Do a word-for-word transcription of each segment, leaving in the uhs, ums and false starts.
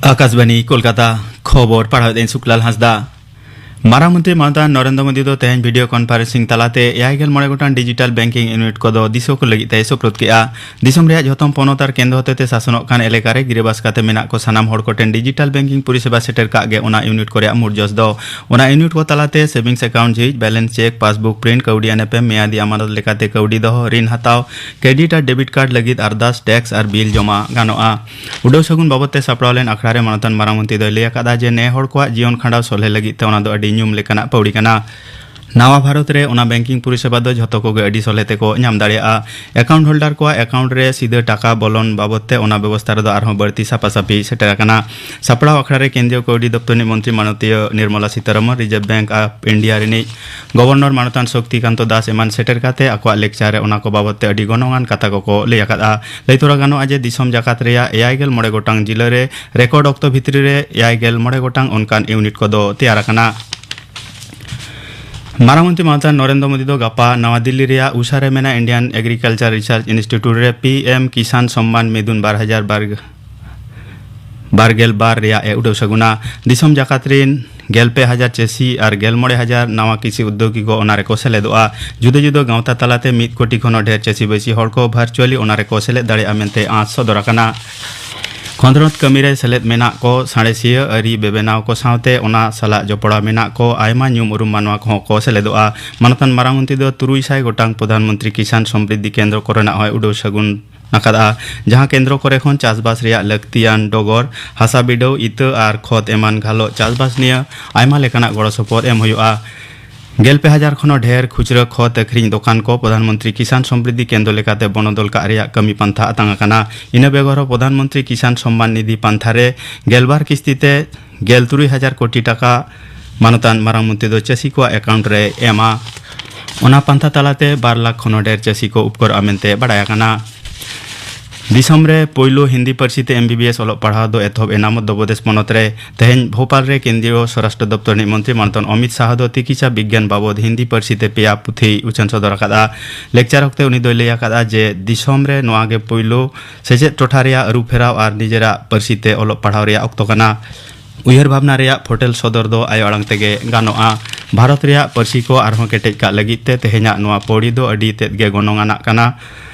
ᱟᱠᱟᱥᱵᱟᱱᱤ ᱠᱳᱞᱠᱟᱛᱟ᱾ ᱠᱷᱚᱵᱚᱨ ᱯᱟᱲᱦᱟᱣᱮᱫᱟᱹᱧ ᱥᱩᱠᱞᱟᱞ ᱦᱟᱸᱥᱫᱟ᱾ ᱢᱟᱨᱟᱝ ᱢᱚᱱᱛᱨᱤ ᱢᱟᱱᱚᱛᱟᱱ ᱱᱚᱨᱮᱱᱫᱨᱚ ᱢᱳᱫᱤ ᱫᱚ ᱛᱮᱦᱮᱧ video conferencing ᱛᱟᱞᱟᱛᱮ ᱮᱭᱟᱭ ᱜᱮᱞ ᱢᱚᱬᱮ ᱜᱚᱴᱟᱝ digital banking unit ᱠᱚᱫᱚ ᱫᱤᱥᱩᱣᱟᱹ ᱠᱚ ᱞᱟᱹᱜᱤᱫ ᱛᱮᱭ ᱥᱩᱯᱨᱩᱫ ᱠᱮᱫᱼᱟ᱾ ᱫᱤᱥᱚᱢ ᱨᱮᱭᱟᱜ ᱡᱷᱚᱛᱚᱢ ᱯᱚᱱᱚᱛ ᱟᱨ ᱠᱮᱱᱫᱨᱚ ᱦᱚᱛᱮᱛᱮ ᱥᱟᱥᱚᱱᱚᱜ ᱠᱟᱱ ᱮᱞᱟᱠᱟ ᱨᱮ ᱜᱤᱨᱟᱹᱵᱟᱥ ᱠᱟᱛᱮ ᱢᱮᱱᱟᱜ ᱠᱚ ᱥᱟᱱᱟᱢ ᱦᱚᱲ ᱠᱚᱴᱷᱮᱱ digital banking ᱯᱚᱨᱤᱥᱮᱵᱟ ᱥᱮᱴᱮᱨ ᱠᱟᱜ ᱜᱮ ᱚᱱᱟ unit ᱠᱚ ᱨᱮᱭᱟᱜ ᱢᱩᱞ ᱡᱚᱥ ᱫᱚ᱾ ᱚᱱᱟ unit ᱠᱚ ᱛᱟᱞᱟᱛᱮ savings account ᱡᱷᱤᱡ, balance check, passbook print, ᱠᱟᱹᱣᱰᱤ ᱟᱱ ᱮᱯᱮᱢ, ᱢᱮᱭᱟᱫᱤ ᱟᱢᱟᱱᱚᱛ ᱞᱮᱠᱟᱛᱮ ᱠᱟᱹᱣᱰᱤ ᱫᱚᱦᱚ, ᱨᱤᱱ ᱦᱟᱛᱟᱣ, credit ᱟᱨ debit card ᱞᱟᱹᱜᱤᱫ ᱟᱨᱫᱟᱥ, tax ᱟᱨ bill ᱡᱚᱢᱟ ᱜᱟᱱᱚᱜᱼᱟ᱾ ᱩᱰᱟᱹᱣ ᱥᱟᱹᱜᱩᱱ ᱵᱟᱵᱚᱫ ᱛᱮ ᱥᱟᱯᱲᱟᱣ ᱞᱮᱱ ᱟᱠᱷᱲᱟ ᱨᱮ ᱢᱟᱱᱚᱛᱟᱱ ᱢᱟᱨᱟᱝ ᱢᱚᱱᱛᱨᱤ ᱫᱚᱭ ᱞᱟᱹᱭ ᱟᱠᱟᱫᱟ ᱡᱮ ᱱᱮ ᱦᱚᱲ ᱠᱚᱣᱟᱜ ᱡᱤᱭᱚᱱ ᱠᱷᱟᱸᱰᱟᱣ ᱥᱚᱞᱦᱮ ᱞᱟᱹᱜᱤᱫ ᱛᱮ ᱚᱱᱟ ᱫᱚ ᱟᱹᱰᱤ ᱧᱩᱢ ᱞᱮᱠᱟᱱᱟᱜ ᱯᱟᱹᱣᱲᱤ ᱠᱟᱱᱟ᱾ ᱱᱟᱣᱟ ᱵᱷᱟᱨᱚᱛ ᱨᱮ ᱚᱱᱟ banking ᱯᱚᱨᱤᱥᱮᱵᱟ ᱫᱚ ᱡᱷᱚᱛᱚ ᱠᱚᱜᱮ ᱟᱹᱰᱤ ᱥᱚᱞᱦᱮ ᱛᱮᱠᱚ ᱧᱟᱢ ᱫᱟᱲᱮᱭᱟᱜᱼᱟ᱾ Account holder ᱠᱚᱣᱟᱜ account ᱨᱮ ᱥᱤᱫᱷᱟᱹ ᱴᱟᱠᱟ ᱵᱚᱞᱚᱱ ᱵᱟᱵᱚᱫ ᱛᱮ ᱚᱱᱟ ᱵᱮᱵᱚᱥᱛᱟ ᱨᱮᱫᱚ ᱟᱨᱦᱚᱸ ᱵᱟᱹᱲᱛᱤ ᱥᱟᱯᱷᱟᱥᱟᱯᱷᱤ ᱥᱮᱴᱮᱨ ᱟᱠᱟᱱᱟ᱾ ᱥᱟᱯᱲᱟᱣ ᱟᱠᱷᱲᱟ ᱨᱮ ᱠᱮᱱᱫᱨᱤᱭᱚ ᱠᱟᱹᱣᱰᱤ ᱫᱚᱯᱛᱚᱨ ᱨᱤᱱᱤᱡ ᱢᱚᱱᱛᱨᱤ ᱢᱟᱱᱚᱛᱤᱭᱟᱹ Nirmala Sitharaman, Reserve Bank of India ᱨᱤᱱᱤᱡ Governor ᱢᱟᱱᱚᱛᱟᱱ ᱥᱚᱠᱛᱤ ᱠᱟᱱᱛᱚ ᱫᱟᱥ ᱮᱢᱟᱱ ᱥᱮᱴᱮᱨ ᱠᱟᱛᱮ ᱟᱠᱚᱣᱟᱜ lecture ᱨᱮ ᱚᱱᱟ ᱠᱚ ᱵᱟᱵᱚᱫ ᱛᱮ ᱟᱹᱰᱤ ᱜᱚᱱᱚᱝᱟᱱ ᱠᱟᱛᱷᱟ ᱠᱚᱠᱚ ᱞᱟᱹᱭ ᱟᱠᱟᱫᱼᱟ᱾ ᱞᱟᱹᱭ ᱛᱚᱨᱟ ᱜᱟᱱᱚᱜᱼᱟ ᱡᱮ ᱫᱤᱥᱚᱢ ᱡᱟᱠᱟᱛ ᱨᱮᱭᱟᱜ ᱮᱭᱟᱭ ᱜᱮᱞ ᱢᱚᱬᱮ ᱜᱚᱴᱟᱝ ᱡᱤᱞᱟᱹ ᱨᱮ record ᱚᱠᱛᱚ ᱵᱷᱤᱛᱨᱤ ᱨᱮ ᱮᱭᱟᱭ ᱜᱮᱞ ᱢᱚᱬᱮ ᱜᱚᱴᱟᱝ ᱚᱱᱠᱟᱱ unit ᱠᱚᱫᱚ ᱛᱮᱭᱟᱨ ᱟᱠᱟᱱᱟ᱾ ᱢᱟᱨᱟᱝ ᱢᱚᱱᱛᱨᱤ ᱢᱟᱱᱚᱛᱟᱱ ᱱᱚᱨᱮᱱᱫᱨᱚ ᱢᱳᱫᱤ ᱫᱚ ᱜᱟᱯᱟ ᱱᱟᱣᱟ ᱫᱤᱞᱞᱤ ᱨᱮᱭᱟᱜ ᱩᱥᱟ ᱨᱮ ᱢᱮᱱᱟᱜ Indian Agriculture Research Institute ᱨᱮ PM ᱠᱤᱥᱟᱱ ᱥᱚᱢᱢᱟᱱ ᱢᱤᱫᱩᱱ ᱵᱟᱨ ᱦᱟᱡᱟᱨ ᱵᱟᱨ ᱵᱟᱨ ᱜᱮᱞ ᱵᱟᱨ ᱨᱮᱭᱟᱜ ᱮ ᱩᱰᱟᱹᱣ ᱥᱟᱹᱜᱩᱱᱟ᱾ ᱫᱤᱥᱚᱢ ᱡᱟᱠᱟᱛ ᱨᱤᱱ ᱜᱮᱞ ᱯᱮ ᱦᱟᱡᱟᱨ ᱪᱟᱹᱥᱤ ᱟᱨ ᱜᱮᱞ ᱢᱚᱬᱮ ᱦᱟᱡᱟᱨ ᱱᱟᱣᱟ ᱠᱨᱤᱥᱤ ᱩᱫᱽᱭᱳᱜᱤ ᱠᱚ ᱚᱱᱟ ᱨᱮᱠᱚ ᱥᱮᱞᱮᱫᱚᱜᱼᱟ᱾ ᱡᱩᱫᱟᱹ ᱡᱩᱫᱟᱹ ᱜᱟᱶᱛᱟ ᱛᱟᱞᱟᱛᱮ ᱢᱤᱫ ᱠᱳᱴᱤ ᱠᱷᱚᱱ ᱦᱚᱸ ᱰᱷᱮᱨ ᱪᱟᱹᱥᱤ ᱵᱟᱹᱥᱤ ᱦᱚᱲ ᱠᱚ virtually ᱚᱱᱟ ᱨᱮᱠᱚ ᱥᱮᱞᱮᱫ ᱫᱟᱲᱮᱭᱟᱜᱼᱟ ᱢᱮᱱᱛᱮ ᱟᱸᱥ ᱥᱚᱫᱚᱨ ᱟᱠᱟᱱᱟ᱾ ᱠᱷᱚᱸᱫᱽᱨᱚᱸᱫᱽ ᱠᱟᱹᱢᱤ ᱨᱮ ᱥᱮᱞᱮᱫ ᱢᱮᱱᱟᱜ ᱠᱚ ᱥᱟᱬᱮᱥᱤᱭᱟᱹ, ᱟᱹᱨᱤ ᱵᱮᱵᱮᱱᱟᱣ ᱠᱚ ᱥᱟᱶᱛᱮ ᱚᱱᱟ ᱥᱟᱞᱟᱜ ᱡᱚᱯᱲᱟᱣ ᱢᱮᱱᱟᱜ ᱠᱚ ᱟᱭᱢᱟ ᱧᱩᱢ ᱩᱨᱩᱢ ᱢᱟᱱᱣᱟ ᱠᱚᱦᱚᱸ ᱠᱚ ᱥᱮᱞᱮᱫᱚᱜᱼᱟ᱾ ᱢᱟᱱᱚᱛᱟᱱ ᱢᱟᱨᱟᱝ ᱢᱚᱱᱛᱨᱤ ᱫᱚ ᱛᱩᱨᱩᱭ ᱥᱟᱭ ᱜᱚᱴᱟᱝ ᱯᱨᱚᱫᱷᱟᱱ ᱢᱚᱱᱛᱨᱤ ᱠᱤᱥᱟᱱ ᱥᱚᱢᱨᱤᱫᱷᱤ ᱠᱮᱱᱫᱨᱚ ᱠᱚᱨᱮᱱᱟᱜ ᱦᱚᱸᱭ ᱩᱰᱟᱹᱣ ᱥᱟᱹᱜᱩᱱ ᱟᱠᱟᱫᱼᱟ, ᱡᱟᱦᱟᱸ ᱠᱮᱱᱫᱨᱚ ᱠᱚᱨᱮ ᱠᱷᱚᱱ ᱪᱟᱥᱵᱟᱥ ᱨᱮᱭᱟᱜ ᱞᱟᱹᱠᱛᱤᱭᱟᱱ ᱰᱚᱜᱚᱨ, ᱦᱟᱥᱟ ᱵᱤᱰᱟᱹᱣ, ᱤᱛᱟᱹ ᱟᱨ ᱠᱷᱚᱛ ᱮᱢᱟᱱ ᱜᱷᱟᱞᱚᱜ ᱪᱟᱥᱵᱟᱥ ᱱᱤᱭᱟᱹ ᱟᱭᱢᱟ ᱞᱮᱠᱟᱱᱟᱜ ᱜᱚᱲᱚ ᱥᱚᱯᱚᱦᱚᱫ ᱮᱢ ᱦᱩᱭᱩᱜᱼᱟ᱾ ᱜᱮᱞ ᱯᱮ ᱦᱟᱡᱟᱨ ᱠᱷᱚᱱ ᱦᱚᱸ ᱰᱷᱮᱨ ᱠᱷᱩᱪᱨᱟᱹ ᱠᱷᱚᱛ ᱟᱹᱠᱷᱨᱤᱧ ᱫᱚᱠᱟᱱ ᱠᱚ ᱯᱨᱚᱫᱷᱟᱱ ᱢᱚᱱᱛᱨᱤ ᱠᱤᱥᱟᱱ ᱥᱚᱢᱨᱤᱫᱷᱤ ᱠᱮᱱᱫᱨᱚ ᱞᱮᱠᱟᱛᱮ ᱵᱚᱱᱚᱫᱚᱞ ᱠᱟᱜ ᱨᱮᱭᱟᱜ ᱠᱟᱹᱢᱤ ᱯᱟᱱᱛᱷᱟ ᱟᱛᱟᱝ ᱟᱠᱟᱱᱟ᱾ ᱤᱱᱟᱹ ᱵᱮᱜᱚᱨ ᱦᱚᱸ ᱯᱨᱚᱫᱷᱟᱱ ᱢᱚᱱᱛᱨᱤ ᱠᱤᱥᱟᱱ ᱥᱚᱢᱢᱟᱱ ᱱᱤᱫᱷᱤ ᱯᱟᱱᱛᱷᱟ ᱨᱮ ᱜᱮᱞᱵᱟᱨ ᱠᱤᱥᱛᱤ ᱛᱮ ᱜᱮᱞ ᱛᱩᱨᱩᱭ ᱦᱟᱡᱟᱨ ᱠᱳᱴᱤ ᱴᱟᱠᱟ ᱢᱟᱱᱚᱛᱟᱱ ᱢᱟᱨᱟᱝ ᱢᱚᱱᱛᱨᱤ ᱫᱚ ᱪᱟᱹᱥᱤ ᱠᱚᱣᱟᱜ account ᱨᱮ ᱮᱢᱟ᱾ ᱚᱱᱟ ᱯᱟᱱᱛᱷᱟ ᱛᱟᱞᱟᱛᱮ ᱵᱟᱨ ᱞᱟᱠᱷ ᱠᱷᱚᱱ ᱦᱚᱸ ᱰᱷᱮᱨ ᱪᱟᱹᱥᱤ ᱠᱚ ᱩᱯᱠᱟᱹᱨᱚᱜᱼᱟ ᱢᱮᱱᱛᱮ ᱵᱟᱰᱟᱭ ᱟᱠᱟᱱᱟ᱾ ᱫᱤᱥᱚᱢ ᱨᱮ ᱯᱳᱭᱞᱳ ᱦᱤᱱᱫᱤ ᱯᱟᱹᱨᱥᱤ ᱛᱮ ᱮᱢ ᱵᱤ ᱵᱤ ᱮᱥ ᱚᱞᱚᱜ ᱯᱟᱲᱦᱟᱣ ᱫᱚ ᱮᱛᱚᱦᱚᱵ ᱮᱱᱟ ᱢᱚᱫᱽᱫᱷᱚ ᱯᱨᱚᱫᱮᱥ ᱯᱚᱱᱚᱛ ᱨᱮ᱾ ᱛᱮᱦᱮᱧ ᱵᱷᱳᱯᱟᱞ ᱨᱮ ᱠᱮᱱᱫᱨᱤᱭᱚ ᱥᱚᱨᱟᱥᱴᱨᱚ ᱫᱚᱯᱛᱚᱨ ᱨᱤᱱᱤᱡ ᱢᱚᱱᱛᱨᱤ ᱢᱟᱱᱚᱛᱟᱱ ᱚᱢᱤᱛ ᱥᱟᱦᱟ ᱫᱚ ᱛᱤᱠᱤᱪᱷᱟ ᱵᱤᱜᱽᱜᱟᱱ ᱵᱟᱵᱚᱫ ᱦᱤᱱᱫᱤ ᱯᱟᱹᱨᱥᱤ ᱛᱮ ᱯᱮᱭᱟ ᱯᱩᱛᱷᱤᱭ ᱩᱪᱷᱟᱹᱱ ᱥᱚᱫᱚᱨ ᱟᱠᱟᱫᱼᱟ᱾ ᱞᱮᱠᱪᱟᱨ ᱚᱠᱛᱮ ᱩᱱᱤ ᱫᱚᱭ ᱞᱟᱹᱭ ᱟᱠᱟᱫᱼᱟ ᱡᱮ ᱫᱤᱥᱚᱢ ᱨᱮ ᱱᱚᱣᱟ ᱜᱮ ᱯᱳᱭᱞᱳ ᱥᱮᱪᱮᱫ ᱴᱚᱴᱷᱟ ᱨᱮᱭᱟᱜ ᱟᱹᱨᱩ ᱯᱷᱮᱨᱟᱣ ᱟᱨ ᱱᱤᱡᱮᱨᱟᱜ ᱯᱟᱹᱨᱥᱤ ᱛᱮ ᱚᱞᱚᱜ ᱯᱟᱲᱦᱟᱣ ᱨᱮᱭᱟᱜ ᱚᱠᱛᱚ ᱠᱟᱱᱟ᱾ ᱩᱭᱦᱟᱹᱨ ᱵᱷᱟᱵᱽᱱᱟ ᱨᱮᱭᱟᱜ ᱯᱷᱚᱴᱮᱞ ᱥᱚᱫᱚᱨ ᱫᱚ ᱟᱭᱳ ᱟᱲᱟᱝ ᱛᱮᱜᱮ ᱜᱟᱱᱚᱜᱼᱟ᱾ ᱵᱷᱟᱨᱚᱛ ᱨᱮᱭᱟᱜ ᱯᱟᱹᱨᱥᱤ ᱠᱚ ᱟᱨᱦᱚᱸ ᱠᱮᱴᱮᱡ ᱠᱟᱜ ᱞᱟᱹᱜᱤᱫ ᱛᱮ ᱛᱮᱦᱮᱧᱟᱜ ᱱᱚᱣᱟ ᱯᱚᱲᱤ ᱫᱚ ᱟᱹᱰᱤ ᱛᱮᱫ ᱜᱮ ᱜᱚᱱᱚᱝ ᱟᱱᱟᱜ ᱠᱟᱱᱟ᱾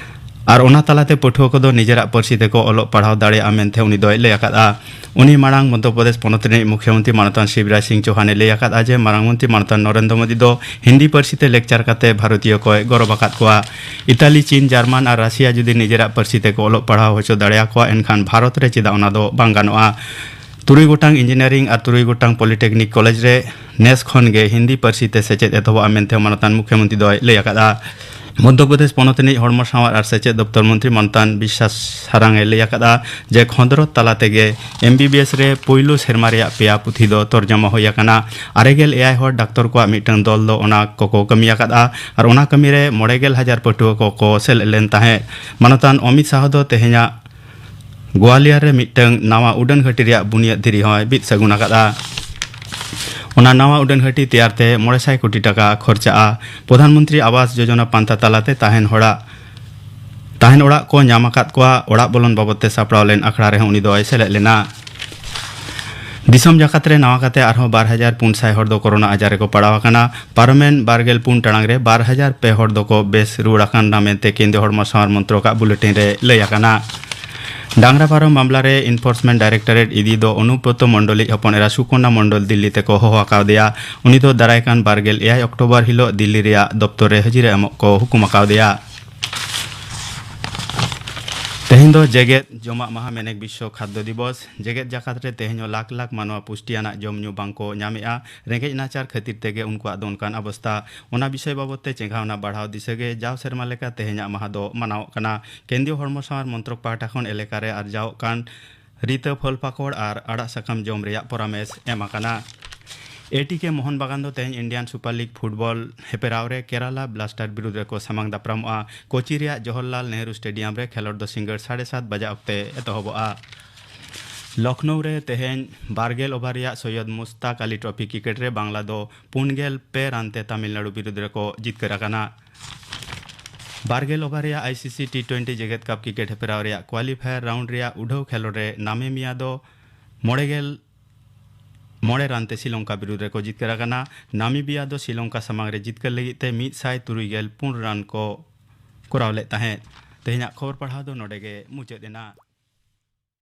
ᱟᱨ ᱚᱱᱟ ᱛᱟᱞᱟᱛᱮ ᱯᱟᱹᱴᱷᱩᱣᱟᱹ ᱠᱚᱫᱚ ᱱᱤᱡᱮᱨᱟᱜ ᱯᱟᱹᱨᱥᱤ ᱛᱮᱠᱚ ᱚᱞᱚᱜ ᱯᱟᱲᱦᱟᱣ ᱫᱟᱲᱮᱭᱟᱜᱼᱟ ᱢᱮᱱᱛᱮ ᱩᱱᱤ ᱫᱚᱭ ᱞᱟᱹᱭ ᱟᱠᱟᱫᱼᱟ᱾ ᱩᱱᱤ ᱢᱟᱲᱟᱝ ᱢᱚᱫᱽᱫᱷᱚ ᱯᱨᱚᱫᱮᱥ ᱯᱚᱱᱚᱛ ᱨᱤᱱᱤᱡ ᱢᱩᱠᱷᱭᱚᱢᱚᱱᱛᱨᱤ ᱢᱟᱱᱚᱛᱟᱱ ᱥᱤᱵᱨᱟᱡᱽ ᱥᱤᱝ ᱪᱳᱦᱟᱱᱮ ᱞᱟᱹᱭ ᱟᱠᱟᱫᱼᱟ ᱡᱮ ᱢᱟᱨᱟᱝ ᱢᱚᱱᱛᱨᱤ ᱢᱟᱱᱚᱛᱟᱱ ᱱᱚᱨᱮᱱᱫᱨᱚ ᱢᱳᱫᱤ ᱫᱚ ᱦᱤᱱᱫᱤ ᱯᱟᱹᱨᱥᱤ ᱛᱮ ᱞᱮᱠᱪᱟᱨ ᱠᱟᱛᱮ ᱵᱷᱟᱨᱚᱛᱤᱭᱚ ᱠᱚᱭ ᱜᱚᱨᱚᱵ ᱟᱠᱟᱫ ᱠᱚᱣᱟ᱾ ᱤᱛᱟᱞᱤ, ᱪᱤᱱ, ᱡᱟᱨᱢᱟᱱ ᱟᱨ ᱨᱟᱥᱤᱭᱟ ᱡᱩᱫᱤ ᱱᱤᱡᱮᱨᱟᱜ ᱯᱟᱹᱨᱥᱤ ᱛᱮᱠᱚ ᱚᱞᱚᱜ ᱯᱟᱲᱦᱟᱣ ᱦᱚᱪᱚ ᱫᱟᱲᱮᱭᱟᱠᱚᱣᱟ, ᱮᱱᱠᱷᱟᱱ ᱵᱷᱟᱨᱚᱛ ᱨᱮ ᱪᱮᱫᱟᱜ ᱚᱱᱟ ᱫᱚ ᱵᱟᱝ ᱜᱟᱱᱚᱜᱼᱟ? ᱛᱩᱨᱩᱭ ᱜᱚᱴᱟᱝ ᱤᱧᱡᱤᱱᱤᱭᱟᱨᱤᱝ ᱟᱨ ᱛᱩᱨᱩᱭ ᱜᱚᱴᱟᱝ ᱯᱚᱞᱤᱴᱮᱠᱱᱤᱠ ᱠᱚᱞᱮᱡᱽ ᱨᱮ ᱱᱮᱥ ᱠᱷᱚᱱ ᱜᱮ ᱦᱤᱱᱫᱤ ᱯᱟᱹᱨᱥᱤ ᱛᱮ ᱥᱮᱪᱮᱫ ᱮᱛᱚᱦᱚᱵᱚᱜᱼᱟ ᱢᱮᱱᱛᱮ ᱢᱟᱱᱚᱛᱟᱱ ᱢᱩᱠᱷᱭᱚᱢᱚᱱᱛᱨᱤ ᱫᱚᱭ ᱞᱟᱹᱭ ᱟᱠᱟᱫᱼᱟ᱾ ᱢᱚᱫᱽᱫᱷᱚ ᱯᱨᱚᱫᱮᱥ ᱯᱚᱱᱚᱛ ᱨᱤᱱᱤᱡ ᱦᱚᱲᱢᱚ ᱥᱟᱶᱟᱨ ᱟᱨ ᱥᱮᱪᱮᱫ ᱫᱚᱯᱛᱚᱨ ᱢᱚᱱᱛᱨᱤ ᱢᱟᱱᱚᱛᱟᱱ ᱵᱤᱥᱥᱟᱥ ᱥᱟᱨᱟᱝ ᱮ ᱞᱟᱹᱭ ᱟᱠᱟᱫᱼᱟ ᱡᱮ ᱠᱷᱚᱸᱫᱽᱨᱚᱸᱫᱽ ᱛᱟᱞᱟ ᱛᱮᱜᱮ ᱮᱢ ᱵᱤ ᱵᱤ ᱮᱥ ᱨᱮ ᱯᱩᱭᱞᱩ ᱥᱮᱨᱢᱟ ᱨᱮᱭᱟᱜ ᱯᱮᱭᱟ ᱯᱩᱛᱷᱤ ᱫᱚ ᱛᱚᱨᱡᱚᱢᱟ ᱦᱩᱭ ᱟᱠᱟᱱᱟ᱾ ᱟᱨᱮ ᱜᱮᱞ ᱮᱭᱟᱭ ᱦᱚᱲ ᱰᱟᱠᱛᱚᱨ ᱠᱚᱣᱟᱜ ᱢᱤᱫᱴᱟᱝ ᱫᱚᱞ ᱫᱚ ᱚᱱᱟ ᱠᱚᱠᱚ ᱠᱟᱹᱢᱤ ᱟᱠᱟᱫᱼᱟ ᱟᱨ ᱚᱱᱟ ᱠᱟᱹᱢᱤ ᱨᱮ ᱢᱚᱬᱮ ᱜᱮᱞ ᱦᱟᱡᱟᱨ ᱯᱟᱹᱴᱷᱩᱣᱟᱹ ᱠᱚᱠᱚ ᱥᱮᱞᱮᱫ ᱞᱮᱱ ᱛᱟᱦᱮᱸᱫ᱾ ᱢᱟᱱᱚᱛᱟᱱ ᱚᱢᱤᱛ ᱥᱟᱦᱟ ᱫᱚ ᱛᱮᱦᱮᱧᱟᱜ ᱜᱳᱣᱟᱞᱤᱭᱚᱨ ᱨᱮ ᱢᱤᱫᱴᱟᱝ ᱱᱟᱣᱟ ᱩᱰᱟᱹᱱ ᱜᱷᱟᱹᱴᱤ ᱨᱮᱭᱟᱜ ᱵᱩᱱᱤᱭᱟᱹᱫ ᱫᱷᱤᱨᱤ ᱦᱚᱸᱭ ᱵᱤᱫ ᱥᱟᱹᱜᱩᱱ ᱟᱠᱟᱫᱼᱟ᱾ ᱚᱱᱟ ᱱᱟᱣᱟ ᱩᱰᱟᱹᱱ ᱜᱷᱟᱹᱴᱤ ᱛᱮᱭᱟᱨ ᱛᱮ ᱢᱚᱬᱮ ᱥᱟᱭ ᱠᱳᱴᱤ ᱴᱟᱠᱟ ᱠᱷᱚᱨᱪᱟᱜᱼᱟ᱾ ᱯᱨᱚᱫᱷᱟᱱ ᱢᱚᱱᱛᱨᱤ ᱟᱵᱟᱥ ᱡᱳᱡᱚᱱᱟ ᱯᱟᱱᱛᱷᱟ ᱛᱟᱞᱟᱛᱮ ᱛᱟᱦᱮᱱ ᱦᱚᱲᱟᱜ, ᱛᱟᱦᱮᱱ ᱚᱲᱟᱜ ᱠᱚ ᱧᱟᱢ ᱟᱠᱟᱫ ᱠᱚᱣᱟ᱾ ᱚᱲᱟᱜ ᱵᱚᱞᱚᱱ ᱵᱟᱵᱚᱫ ᱛᱮ ᱥᱟᱯᱲᱟᱣ ᱞᱮᱱ ᱟᱠᱷᱲᱟ ᱨᱮᱦᱚᱸ ᱩᱱᱤ ᱫᱚᱭ ᱥᱮᱞᱮᱫ ᱞᱮᱱᱟ᱾ ᱫᱤᱥᱚᱢ ᱡᱟᱠᱟᱛ ᱨᱮ ᱱᱟᱣᱟ ᱠᱟᱛᱮ ᱟᱨᱦᱚᱸ ᱵᱟᱨ ᱦᱟᱡᱟᱨ ᱯᱩᱱ ᱥᱟᱭ ᱦᱚᱲ ᱫᱚ ᱠᱳᱨᱳᱱᱟ ᱟᱡᱟᱨ ᱨᱮᱠᱚ ᱯᱟᱲᱟᱣ ᱟᱠᱟᱱᱟ᱾ ᱯᱟᱨᱚᱢᱮᱱ ᱵᱟᱨ ᱜᱮᱞ ᱯᱩᱱ ᱴᱟᱲᱟᱝ ᱨᱮ ᱵᱟᱨ ᱦᱟᱡᱟᱨ ᱯᱮ ᱦᱚᱲ ᱫᱚᱠᱚ ᱵᱮᱥ ᱨᱩᱣᱟᱹᱲ ᱟᱠᱟᱱᱟ ᱢᱮᱱᱛᱮ ᱠᱮᱱᱫᱨᱤᱭᱚ ᱦᱚᱲᱢᱚ ᱥᱟᱶᱟᱨ ᱢᱚᱱᱛᱨᱚᱠᱟᱜ ᱵᱩᱞᱮᱴᱤᱱ ᱨᱮ ᱞᱟᱹᱭ ᱟᱠᱟᱱᱟ᱾ ᱰᱟᱝᱨᱟ ᱯᱟᱨᱚᱢ ᱢᱟᱢᱞᱟ ᱨᱮ ᱤᱱᱯᱷᱳᱨᱥᱢᱮᱱᱴ ᱰᱟᱭᱨᱮᱠᱴᱚᱨᱮᱴ ᱤ ᱰᱤ ᱫᱚ ᱚᱱᱩᱵᱨᱚᱛᱚ ᱢᱚᱱᱰᱚᱞᱤᱡ ᱦᱚᱯᱚᱱ ᱮᱨᱟ ᱥᱩᱠᱚᱱᱟ ᱢᱚᱱᱰᱚᱞ ᱫᱤᱞᱞᱤ ᱛᱮᱠᱚ ᱦᱚᱦᱚ ᱟᱠᱟᱣᱫᱮᱭᱟ᱾ ᱩᱱᱤ ᱫᱚ ᱫᱟᱨᱟᱭ ᱠᱟᱱ ᱵᱟᱨ ᱜᱮᱞ ᱮᱭᱟᱭ ᱚᱠᱴᱳᱵᱚᱨ ᱦᱤᱞᱚᱜ ᱫᱤᱞᱞᱤ ᱨᱮᱭᱟᱜ ᱫᱚᱯᱛᱚᱨ ᱨᱮ ᱦᱟᱹᱡᱤᱨᱟ ᱮᱢᱚᱜ ᱠᱚ ᱦᱩᱠᱩᱢ ᱟᱠᱟᱣᱫᱮᱭᱟ᱾ ᱛᱮᱦᱮᱧ ᱫᱚ ᱡᱮᱜᱮᱛ ᱡᱚᱢᱟᱜ ᱢᱟᱦᱟ, ᱢᱮᱱᱮᱠ ᱵᱤᱥᱥᱚ ᱠᱷᱟᱫᱽᱫᱚ ᱫᱤᱵᱚᱥ᱾ ᱡᱮᱜᱮᱛ ᱡᱟᱠᱟᱛ ᱨᱮ ᱛᱮᱦᱮᱧ ᱦᱚᱸ ᱞᱟᱠᱷ ᱞᱟᱠᱷ ᱢᱟᱱᱣᱟ ᱯᱩᱥᱴᱤᱭᱟᱱᱟᱜ ᱡᱚᱢ ᱧᱩ ᱵᱟᱝᱠᱚ ᱧᱟᱢᱮᱜᱼᱟ᱾ ᱨᱮᱸᱜᱮᱡ ᱱᱟᱪᱟᱨ ᱠᱷᱟᱹᱛᱤᱨ ᱛᱮᱜᱮ ᱩᱱᱠᱩᱣᱟᱜ ᱫᱚ ᱚᱱᱠᱟᱱ ᱚᱵᱚᱥᱛᱟ᱾ ᱚᱱᱟ ᱵᱤᱥᱚᱭ ᱵᱟᱵᱚᱛ ᱛᱮ ᱪᱮᱸᱜᱷᱟᱣᱱᱟ ᱵᱟᱲᱦᱟᱣ ᱫᱤᱥᱟᱹ ᱜᱮ ᱡᱟᱣ ᱥᱮᱨᱢᱟ ᱞᱮᱠᱟ ᱛᱮᱦᱮᱧᱟᱜ ᱢᱟᱦᱟ ᱫᱚ ᱢᱟᱱᱟᱣᱚᱜ ᱠᱟᱱᱟ᱾ ᱠᱮᱱᱫᱨᱤᱭᱚ ᱦᱚᱲᱢᱚ ᱥᱟᱶᱟᱨ ᱢᱚᱱᱛᱨᱚᱠ ᱯᱟᱦᱴᱟ ᱠᱷᱚᱱ ᱮᱞᱟᱠᱟ ᱨᱮ ᱟᱨᱡᱟᱣᱚᱜ ᱠᱟᱱ ᱨᱤᱛᱟᱹ, ᱯᱷᱚᱞ ᱯᱟᱠᱚᱲ ᱟᱨ ᱟᱲᱟᱜ ᱥᱟᱠᱟᱢ ᱡᱚᱢ ᱨᱮᱭᱟᱜ ᱯᱚᱨᱟᱢᱮᱥ ᱮᱢ ᱟᱠᱟᱱᱟ᱾ ᱮᱴᱤᱠᱮ ᱢᱳᱦᱚᱱ ᱵᱟᱜᱟᱱ ᱫᱚ ᱛᱮᱦᱮᱧ ᱤᱱᱰᱤᱭᱟᱱ ᱥᱩᱯᱟᱨ ᱞᱤᱜᱽ ᱯᱷᱩᱴᱵᱚᱞ ᱦᱮᱯᱨᱟᱣ ᱨᱮ ᱠᱮᱨᱟᱞᱟ ᱵᱞᱟᱥᱴᱟᱨ ᱵᱤᱨᱩᱫᱷ ᱨᱮᱠᱚ ᱥᱟᱢᱟᱝ ᱫᱟᱯᱨᱟᱢᱚᱜᱼᱟ᱾ ᱠᱳᱪᱤ ᱨᱮᱭᱟᱜ ᱡᱚᱣᱟᱦᱚᱨᱞᱟᱞ ᱱᱮᱦᱨᱩ ᱥᱴᱮᱰᱤᱭᱟᱢ ᱨᱮ ᱠᱷᱮᱞᱚᱸᱰ ᱫᱚ ᱥᱤᱸᱜᱟᱹᱲ ᱥᱟᱲᱮ ᱥᱟᱛ ᱵᱟᱡᱟ ᱚᱠᱛᱮ ᱮᱛᱚᱦᱚᱵᱚᱜᱼᱟ᱾ ᱞᱚᱠᱷᱱᱚᱣ ᱨᱮ ᱛᱮᱦᱮᱧ ᱵᱟᱨᱜᱮᱞ ᱳᱵᱷᱟᱨ ᱨᱮᱭᱟᱜ ᱥᱚᱭᱭᱚᱫ ᱢᱩᱥᱛᱟᱠ ᱟᱞᱤ ᱴᱨᱚᱯᱷᱤ ᱠᱨᱤᱠᱮᱴ ᱨᱮ ᱵᱟᱝᱞᱟ ᱫᱚ ᱯᱩᱱ ᱜᱮᱞ ᱯᱮ ᱨᱟᱱ ᱛᱮ ᱛᱟᱢᱤᱞᱱᱟᱲᱩ ᱵᱤᱨᱩᱫᱷ ᱨᱮᱠᱚ ᱡᱤᱛᱠᱟᱹᱨ ᱟᱠᱟᱱᱟ᱾ ᱵᱟᱨᱜᱮᱞ ᱳᱵᱷᱟᱨ ᱨᱮᱭᱟᱜ ᱟᱭᱥᱤᱥᱤ ᱴᱤ ᱴᱩᱭᱮᱱᱴᱤ ᱡᱮᱜᱮᱛ ᱠᱟᱯ ᱠᱨᱤᱠᱮᱴ ᱦᱮᱯᱨᱟᱣ ᱨᱮᱭᱟᱜ ᱠᱣᱟᱞᱤᱯᱷᱟᱭᱟᱨ ᱨᱟᱣᱩᱱᱰ ᱨᱮᱭᱟᱜ ᱩᱰᱷᱟᱹᱣ ᱠᱷᱮᱞᱚᱸᱰ ᱨᱮ ᱱᱟᱢᱮᱢᱤᱭᱟ ᱫᱚ ᱢᱚᱬᱮ ᱜᱮᱞ ᱢᱚᱬᱮ ᱨᱟᱱ ᱛᱮ ᱥᱨᱤᱞᱚᱝᱠᱟ ᱵᱤᱨᱩᱫᱷ ᱨᱮᱠᱚ ᱡᱤᱛᱠᱟᱹᱨ ᱟᱠᱟᱱᱟ᱾ ᱱᱟᱢᱤᱵᱤᱭᱟ ᱫᱚ ᱥᱨᱤᱞᱚᱝᱠᱟ ᱥᱟᱢᱟᱝ ᱨᱮ ᱡᱤᱛᱠᱟᱹᱨ ᱞᱟᱹᱜᱤᱫ ᱛᱮ ᱢᱤᱫ ᱥᱟᱭ ᱛᱩᱨᱩᱭ ᱜᱮᱞ ᱯᱩᱱ ᱨᱟᱱ ᱠᱚ ᱠᱚᱨᱟᱣ ᱞᱮᱫ ᱛᱟᱦᱮᱸᱫ᱾ ᱛᱮᱦᱮᱧᱟᱜ ᱠᱷᱚᱵᱚᱨ ᱯᱟᱲᱦᱟᱣ ᱫᱚ ᱱᱚᱰᱮ ᱜᱮ ᱢᱩᱪᱟᱹᱫ ᱮᱱᱟ᱾